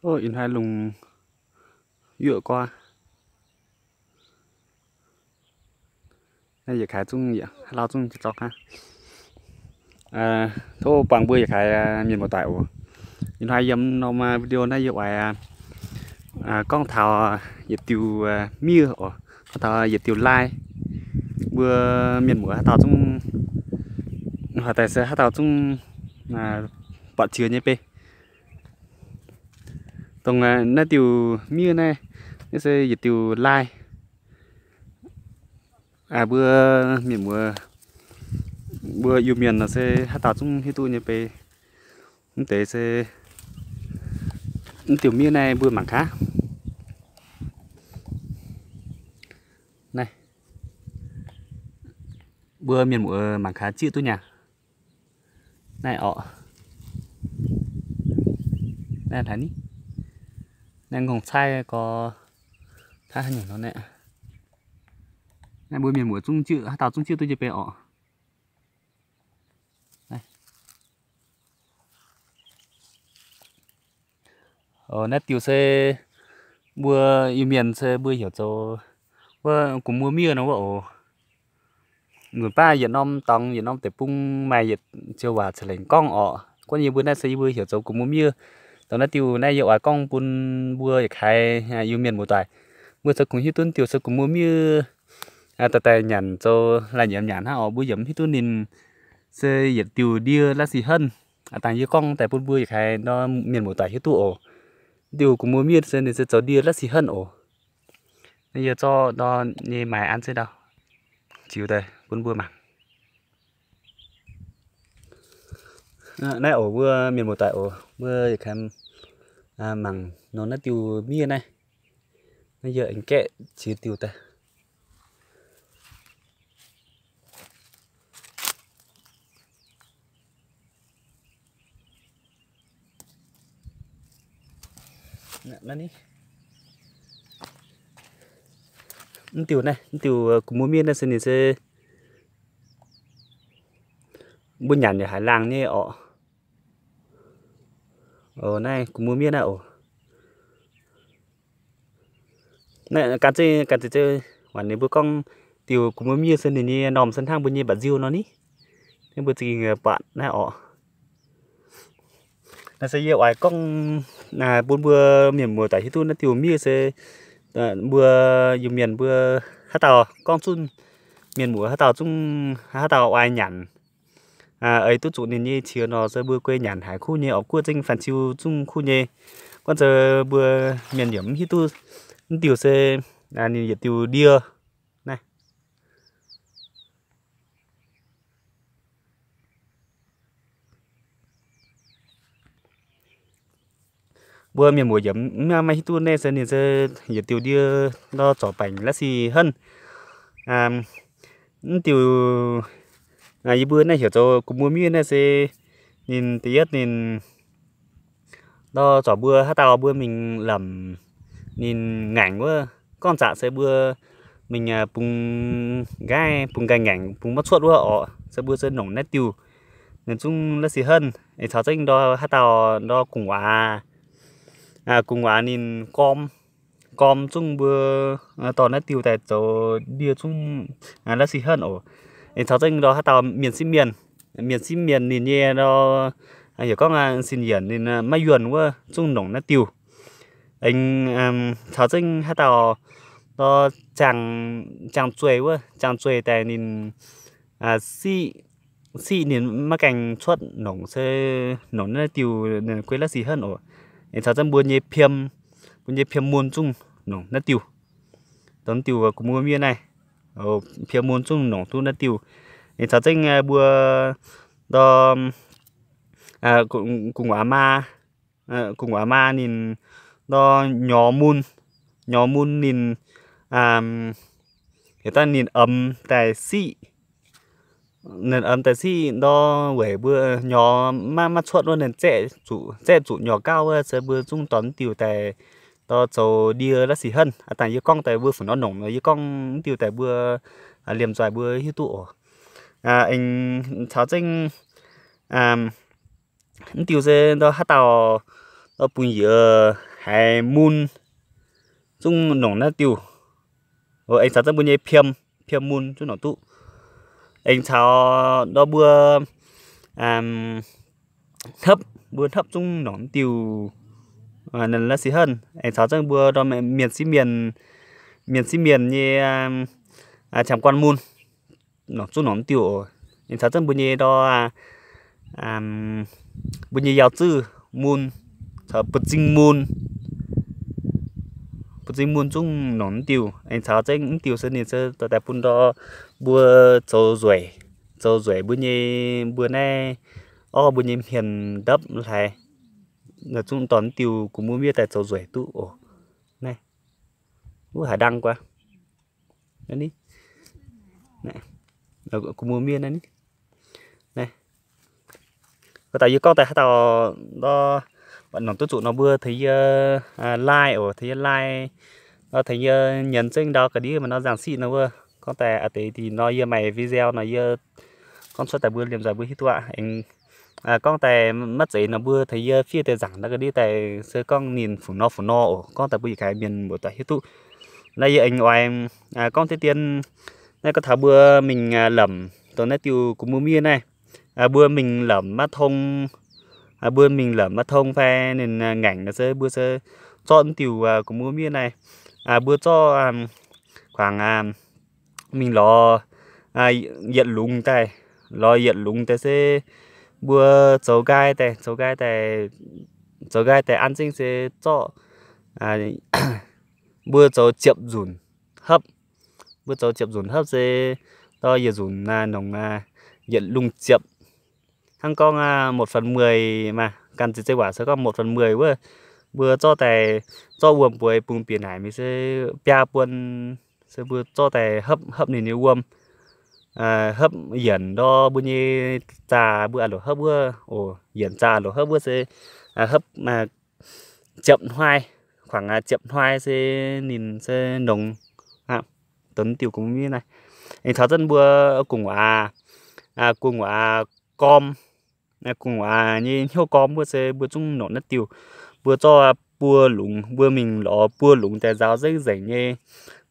Ih hnoi lungh yuoqv guaav. Naaiv yietc kaaix zungv, haaix dauh zungv zorqv aqv. Tov buangh mbuo yietc kaaix mienh muoz-doic oc. Ih hnoi yiem norm video naaiv yie oix gorngv taux yietc diuh miev oc, gorngv taux yietc diuh lai. Mbuo mienh muoz haaix dauh zungv, haaix dauh se haaix dauh zungv buatc jiex nyei bei. Dongh naaiv diuh miev naaiv, naaiv se yietc diuh lai. Mbuo mienh muoz, mbuo Iu-Mienh nor se haaix dauh zungv hiuv duqv nyei bei. Mv deix se mv diuh miev naaiv mbuo mangc gaax. Naaiv, mbuo mienh muoz mangc gaax zieqv duqv nyaah. Naaiv orqc, naaiv hlaax ni, naaiv ngongh caaiv gorx, taav haaix nyungc nor naaiv. Naaiv mbuo mienh muoz zungv zieqv, haaix dauh zungv zieqv duqv nyei bei orqc. Naaiv diuh se mbuo Iu-Mienh se mbuo heuc zoux wuov gu muo miev nor wuov oc. Nzunc baav yietc norm dorngx yietc norm deic-bung maaih yietc joux waac ceix lengc gorngv orqc. Gorngv yie mbuo naaiv se yie mbuo heuc zoux gu muo miev. Dongh naaiv diuh naaiv yie oix gorngv bun mbuo yietc kaaix Iu-Mienh muoz-doic, mbuo zoux kungx hiuv duqv diuh se gu muo miev daaih daaih nyanc zoux laaih nyiemz nyanc hnangv orqc. Mbuo yaac mv hiuv duqv ninh se yietc diuh ndie la'sic henv. Aa, dangh yie gorngv daaih bun mbuo yietc kaaix nor mienh muoz-doic hiuv duqv oc. Diuh gu muo miev se ninh se zoux ndie la'sic henv oc. Naaiv yie zorqv nor nyei maaiz an se ndau ziux daaih bun mbuo mangc. Naaiv oc, mbuo mienh muoz-doic oc, mbuo yietc kaaix mangc nor naaiv diuh miev naaiv. Naaiv yie aengx gaeqv ziex diuh daaih. Mv diuh naaiv, mv diuh gu muo miev naaiv se ninh se mbuo nyanc yaac haiz laangh nyei orqc. Naaiv gu muo miev naaiv oc. Naaiv gan zeiv, gan zeiv, zeiv waanc ninh mbuo gorngv diuh gu muo miev se ninh nyei normh se hnangv mbuo nyei mba'nziu nor ni. Naaiv mbuo za'gengh buatc naaiv orqc. Naaiv se yie oix gorngv bun mbuo mienh muoz-doic hiuv duqv naaiv diuh miev se mbuo Iu-Mienh mbuo haaix dauh gorngv zunv mienh muoz haaix dauh zungv haaix dauh oix nyanc, ei duqv zuqc ninh nyei qiex nor se mbuo guei nyanc haiz kuv nyei orqc. Guoqv zengv fan-ziu zungv kuv nyei. Gorngv se mbuo mienh yaac mv hiuv duqv mv diuh se ninh yietc diuh ndie naaiv. Mbuo mienh muoz yaac mv maaih hiuv duqv naaiv se ninh se yietc diuh ndie nor zorc baengc la'sic henv. Mv diuh yie mbuo naaiv heuc zoux gu muo miev naaiv se ninh da'yietv ninh nor zorc mbuo haaix dauh mbuo mingh lamc ninh ngaengc wuov, gorngv zaqc se mbuo mingh bungx nqaaiv, bungx nqaaiv ngaengc, bungx maiv cuotv wuov orqc, se mbuo se nongc naaiv diuh. Ninh zungv la'sic henv. Aengx caux zengv ndor haaix dauh ndor gu'nguaaz, gu'nguaaz ninh gorm, gorm zungv mbuo dorh naaiv diuh daaih zoux ndie zungv la'sic henv oc. Aengx caux zengv ndor haaix dauh mienh sieqv mienh, mienh sieqv mienh ninh nyei ndor, heuc gorngv sin yienc ninh maiv yuonh wuov zungv nongc naaiv diuh. Aengx caux zengv haaix dauh ndor ziangh zueih wuov, ziangh zueih daaih ninh siqv, siqv ninh maiv gaengh cuotv nongc se nongc naaiv diuh guei la'sic henv oc. Aengx caux zengv mbuo nyei piem, mbuo nyei piem mun zungv nongc naaiv diuh. Dongh diuh gu muo miev naaiv, piem mun zungv nongc duqv naaiv diuh. Aengx caux zengv mbuo ndor gu'nguaaz maa, gu'nguaaz maa ninh ndor nyorx mun, nyorx mun ninh, heuc daaih ninh omx daaih siqv, ninh omx daaih siqv ndor weic mbuo nyorx maiv, maiv cuotv wuov ninh zaeqv zuqc, zaeqv zuqc nyorx gauv wuov se mbuo zungv dorh mv diuh daaih ndor zoux ndie la'sic henv. Aa, dangh yie gorngv daaih mbuo fu nor nongc nor yie gorngv mv diuh daaih mbuo liemh nzoih mbuo hiuv duqv oc. Aengx caux zengv mv diuh se ndor haaix dauh ndor bungx-njiec haiz mun zungv nongc naaiv diuh. Aengx caux zengv mbuo nyei piem, piem mun zungv nongc duqv. Aengx caux ndau mbuo hnopv, mbuo hnopv zungv nongc diuh, la'sic henv. Aengx caux zengv mbuo ndau mienh sieqv mienh, mienh sieqv mienh nyei qangx guanh mun, nongc zungv nongc diuh oc. Aengx caux zengv mbuo nyei ndau, mbuo nyei yaac zuih mun, caux buoz-zingh mun, buoz-zingh mun zungv nongc diuh. Aengx caux zengv mv diuh se ninh se dorh daaih bun ndau mbuo zoux nzueic, zoux nzueic mbuo nyei, mbuo naaiv orv mbuo nyei hmien ndopv hlaaix, zungv dorh mv diuh gu muo miev daaih zoux nzueic duqv oc. Naaiv wuov haaix ndang guaax, gu muo miev naaiv. Gorngv daaih yie gorngv daaih haaix dauh nor, nongc duqv zuqc nor mbuo tengx yie like oc, tengx yie like, nor tengx yie nyienz zengv ndau ga'ndiev maaih nor nzangc siqv nor wuov. Gorngv daaih a'deix dih nor yie maaih video nor yie gorngv cuotv daaih mbuo liemh nzoih mbuo hiuv duqv aqv. Aengx gorngv daaih maiv zeiz nor mbuo tengx yie fiev deix nzaangc ndau ga'ndiev daaih se gorngv ninh fungc nor fungc nor oc. Gorngv daaih mbuo yietc kaaix mienh muoz-doic hiuv duqv. Naaiv yie aengx oix gorngv deix dien, naaiv gorngv taux mbuo mingh lamc dongh naaiv diuh gu muo miev naaiv, mbuo mingh lamc maiv tong, mbuo mingh lamc maiv tong fai ninh ngaengc nor se mbuo se zorqv mv diuh gu muo miev naaiv, mbuo zorqv kuangx mingh lorz yietc lungz daaih, lorz yietc lungz daaih se mbuo zoux nqaai daaih, zoux nqaai daaih, zoux nqaai daaih an zengv se zorqv, mbuo zoux ziepc nzunc hopv. Mbuo zoux ziepc nzunc hopv se dorh yietc nzunc nongc yietc lungh ziepc. Hnangv gorngv một phần mười maaih ganh ziex zeiv waac se gorngv một phần mười wuov, mbuo zorqv daaih, zorqv wuom-mbueix bungx bieqc naaic mingh se biaa buon, se mbuo zorqv daaih hopv, hopv ninh nyei wuom, hopv yienc ndor mbuo nyei zaah mbuo a'loc hopv wuov oc. Yienc zaah a'loc hopv wuov se hopv ziepc hnoi, kuangx ziepc hnoi se ninh se nongx aqv. Dongh diuh gu muo miev naaiv. Aengx taux zengv mbuo gu'nguaaz, gu'nguaaz gorm, gu'nguaaz nyei hnyouv gorm wuov se mbuo zungv nongc naaiv diuh. Mbuo zorqv buo lungz, mbuo mingh lorz buo lungz daaih nzaaux nzengc nzengc nyei,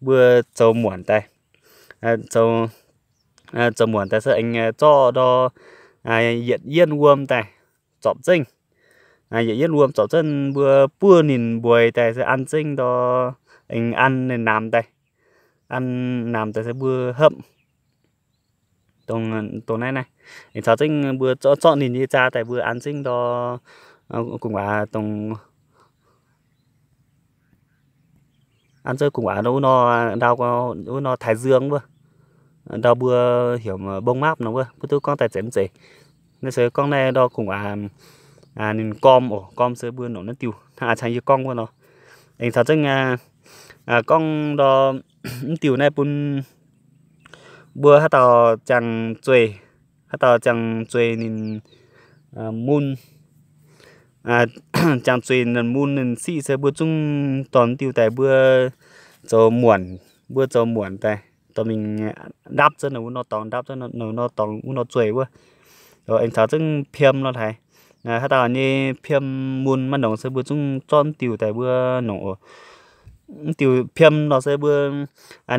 mbuo zoux muonc daaih, zoux muonc daaih se aengx zorqv ndor yietc yienv wuom daaih zorpc zengv. Yietc yienv wuom zorpc zengv mbuo buov ninh mbueix daaih se an zengv ndor aengx an ninh namx daaih, an namx daaih se mbuo hopv dongh naaiv naaiv. Aengx caux zengv mbuo zorqv ninh nyei zaah daaih mbuo an zengv ndor gu'nguaaz dongh, an zengv gu'nguaaz wuov nor, ndau wuov nor thái dương wuov, ndau mbuo heuc mbông mapv nor wuov, mbuo duqv gorngv daaih zeiz mv zeiz. Naaiv se gorngv naaiv ndor gu'nguaaz ninh gorm oc, gorm se mbuo nongc naaiv diuh hnangv a'cangx yie gorngv wuov nor. Aengx caux zengv gorngv ndor mv diuh naaiv bun mbuo haaix dauh ziangh zueih, haaix dauh ziangh zueih ninh mun, ziangh zueih ninh mun ninh siqv se mbuo zungv dorh mv diuh daaih mbuo zoux muonc, mbuo zoux muonc daaih dorh mingh ndapv zengv wuov nor dorngx, ndapv zengv wuov nor dorngx wuov nor zueih wuov. Aengx caux zengv piem nor haic. Haaix dauh nyei piem mun maiv nongc se mbuo zungv zorqv mv diuh daaih mbuo nongc oc. Mv diuh piem nor se mbuo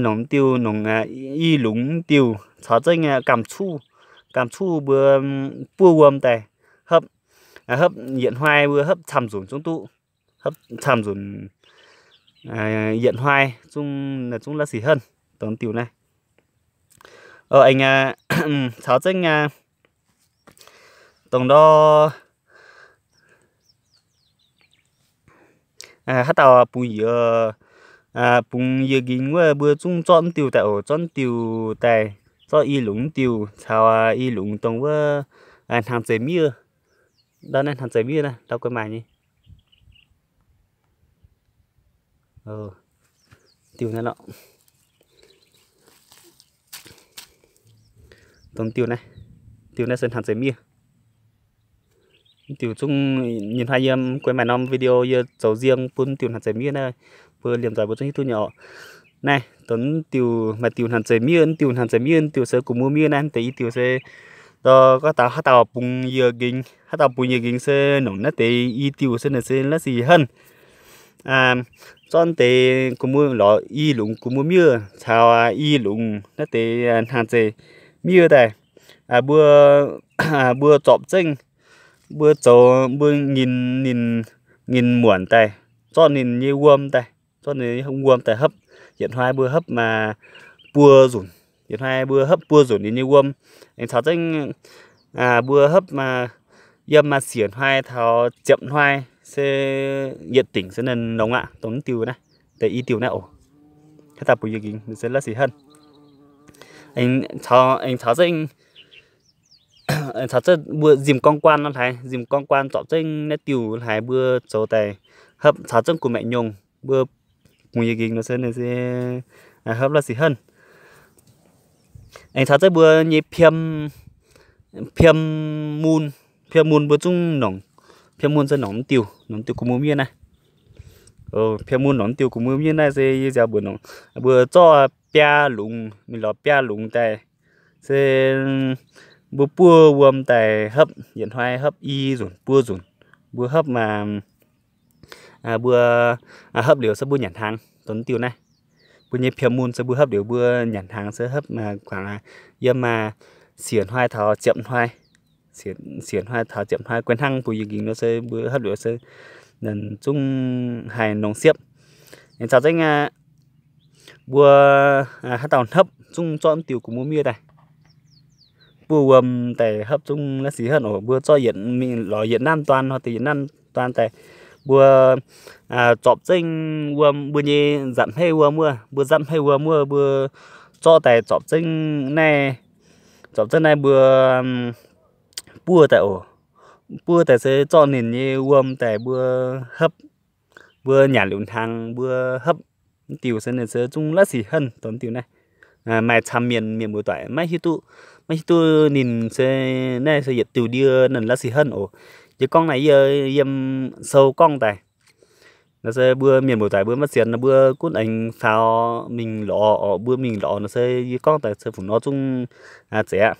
nongc mv diuh nongc i lungz mv diuh caux zengv gamh cuv, gamh cuv mbuo buov wuom daaih hopv, hopv yietc hnoi mbuo hopv camv nzunc zungv duqv, hopv camv nzunc yietc hnoi zungv, zungv la'sic henv dongh diuh naaiv. Aengx caux zengv dongh ndor haaix dauh bungx yie, bungx yie nqingx wuov mbuo zungv zorqv mv diuh daaih oc, zorqv mv diuh daaih, zorqv i lungz mv diuh caux i lungz dongh wuov hnaangx zeic miev. Ndau naaiv hnaangx zeic miev naaiv ndau guei maaih nyei. Diuh naaiv lorqc. Dongh diuh naaiv, diuh naaiv se hnaangx zeic miev. Diuh zungv nyei hnoi yiem guei maaih norm video yie zoux nziang bun diuh hnaangx zeic miev naaiv, mbuo liemh nzoih mbuo zungv hiuv duqv nyei oc. Naaiv dongh diuh maaih diuh hnaangx zeic miev, diuh hnaangx zeic miev diuh se gu'muoz miev naaiv deix i diuh se, ndor gorngv taux haaix dauh bungx yie nqingx, haaix dauh bungx yie nqingx se nongc naaiv deix i diuh se naaic se la'sic henv. zorqv deix gu'muz lorz i longc gu'muz miev caux i longc naaiv deix hnaangx-zeih miev daaih, mbuo, mbuo zorpc zengv, mbuo zoux, mbuo nyinh ninh, nyinh muonc daaih, zorqv ninh nyei wuom daaih, zorqv ninh wuom daaih hopv. Yietc hnoi mbuo hopv buo nzunc, yietc hnoi mbuo hopv buo nzunc ninh nyei wuom. Aengx caux zengv mbuo hopv yiem maaih siec hnoi taux ziepc hnoi se yietc dingc se ninh longx aqv. Dongh mv diuh naaiv, deix i diuh naaiv oc. Haaix dauh bungx yie nqingx se la'sic henv. Aengx caux zengv, caux zengv mbuo nzimh gorngv guaan nor hlaaix, nzimh gorngv guaan zorpc zengv naaiv diuh hlaaix mbuo zoux daaih hopv caux zengv gu'maeqc nyungc mbuo bungx yie nqingx nor se hopv la'sic henv. Aengx caux zengv mbuo nyei piem, piem mun, piem mun mbuo zungv nongc, piem mun se nongc mv diuh, nongc mv diuh gu'muz miev naaiv. Piem mun nongc mv diuh gu'muz miev naaiv se yie nziaaux mbuox nongc, mbuo zorqv biaa longc, mingh lorz biaa longc daaih se mbuo buov wuom daaih hopv, yietc hnoi hopv i nzunc buo nzunc. Mbuo hopv, mbuo hopv liuz se mbuo nyanc hnaangx dongh mv diuh naaiv. Mbuo nyei piem mun se mbuo hopv liuz mbuo nyanc hnaangx se hopv kuangx yiem siec hnoi taux ziepc hnoi, siec hnoi taux ziepc hnoi guai hnangv bungx yie nqingx nor se mbuo hopv liuz se zungv haih nongc siepv. Aengx caux zengv mbuo haaix dauh hnopv zungv zorqv mv diuh gu'muz miev daaih buov wuom daaih hopv zungv la'sic henv oc. Mbuo zorqv yietc, mingh lorz yietc nanv duaan, hnoi deix yietc nanv duaan daaih, mbuo zorpc zengv wuom, mbuo nyei nzatc hmeiv wuom wuov, mbuo nzatc hmeiv wuom wuov, mbuo zorqv daaih zorpc zengv naaiv, zorpc zengv naaiv mbuo buov daaih oc. Buov daaih se zorqv ninh nyei wuom daaih mbuo hopv, mbuo nyanc liuz hnaangx mbuo hopv. Mv diuh se ninh se zungv la'sic henv dongh mv diuh naaiv. Maaih camv mienh, mienh muoz-doic maiv hiuv duqv, maiv hiuv duqv ninh se naaiv se yietc diuh ndie, ninh la'sic henv oc. Yie gorngv naaiv yie yiem sou gorngv daaih. Nor se mbuo mienh muoz-doic mbuo maiv sienx nor mbuo gunv aengx faaux mingh lorz oc. Mbuo mingh lorz nor se yie gorngv daaih se fungc nor zungv zeiz aqv.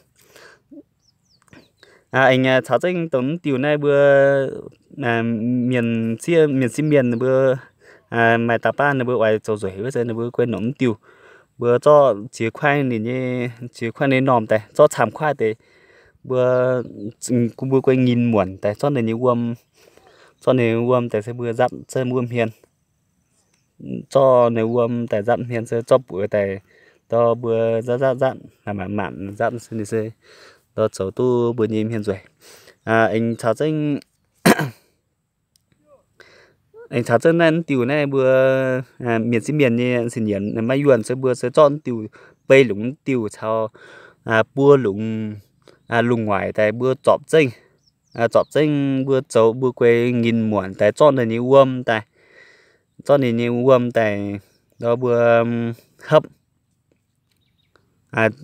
Aengx caux zengv dongh mv diuh naaiv mbuo mienh sieqv mienh, mbuo maaih dauh baav ninh mbuo oix zoux nzueic wuov se ninh mbuo guai nongc mv diuh, mbuo zorqv ziex kuaaiv ninh nyei, ziex kuaaiv nyei normh daaih, zorqv camv kuaaiv deix, mbuo, mbuo guai nyinh muonc daaih zorqv ninh nyei wuom, zorqv ninh wuom daaih se mbuo nzatv se mbuo hmien, zorqv ninh wuom daaih nzatv hmien se zorqv buoz daaih, dorh mbuo nzatv nzatv nzatv, manc manc nzatv se ninh se dorh zoux duqv mbuo nyei hmien nzueic. Aengx caux zengv Aengx caux zengv naaiv mv diuh naaiv mbuo mienh sieqv mienh nyei sin yienx maiv yuonh se mbuo se zorqv mv diuh, bei longc mv diuh caux buo longc lungh waaic daaih mbuo zorpc zengv, zorpc zengv mbuo zoux mbuo guei nyinh muonc daaih zorqv ninh nyei wuom daaih, zorqv ninh nyei wuom daaih, ndorm mbuo hopv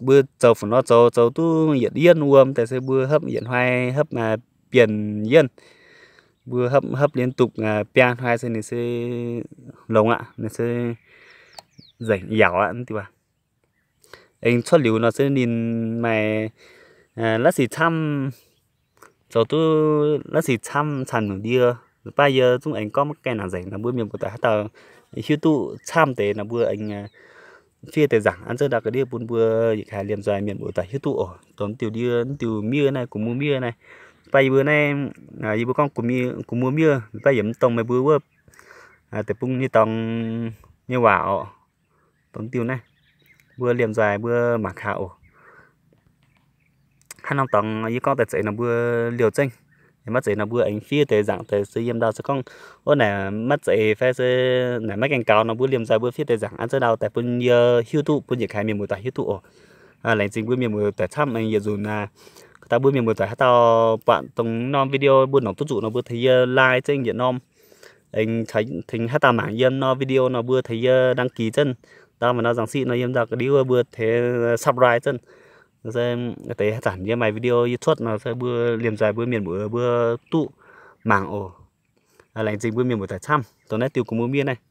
mbuo zoux fungc nor zoux, zoux duqv yietc yienv wuom daaih se mbuo hopv yietc hnoi hopv bienh yienv. Mbuo hopv, hopv liên tục biaa hnoi se ninh se longx aqv, ninh se nzengc yaauc aqv. Aengx cuotv liuz nor se ninh maaih la'sic camv, zoux duqv la'sic camv canh nyungc ndie. Baav yie zungv aengx gorngv maiv gaengh nangc nzengc nor mbuo mienh muoz-doic haaix dauh hiuv duqv camv deix nor mbuo aengx fiev deix nzaangc an zengv ndau ga'ndiev bun mbuo yietc kaaix liemh nzoih mienh muoz-doic hiuv duqv oc. Dongh mv diuh ndie, mv diuh miev naaiv, gu'muz miev naaiv. Baav yie mbuo naaiv, yie mbuo gorngv gu'muz miev, baav yietc mv dongh meih mbuo wuov deic-bung nyei dorngx nyei waac oc. Dongh mv diuh naaiv mbuo liemh nzoih mbuo mangc kaax oc. Haaix norm dorngx yie gorngv daaih zeiz nor mbuo liouh zengv, maiv zeiz nor mbuo aengx fiev deix nzaangc deix se yiem ndau se gorngv, ov, naaic maiv zeiz fai se naaic maiv gaengh gaux nor mbuo liemh nzoih mbuo fiev deix nzaangc an zengv ndau daaih bun yie hiuv duqv, bun yietc kaaix mienh muoz-doic hiuv duqv oc. Laengz zingh mbuo mienh muoz-doic camv. Aengx yietc nzunc daaih mbuo mienh muoz-doic haaix dauh buatc dongh norm video mbuo nongc duqv zuqc nor mbuo tengx yie like zengv yietc norm. Aengx tengx haaix dauh mangc yiem norm video nor mbuo tengx yie đăng ký zengv. Ndau maaih nor zaangc siqv nor yiem ndau ga'ndiev wuov mbuo tengx subscribe zengv. Deix haaix zanc yie maaih video yie cuotv nor se mbuo liemh nzoih mbuo mienh muoz mbuo duqv mangc oc. Laengz zingh mbuo mienh muoz-doic camv. Dongh naaiv diuh gu'muz miev naaiv,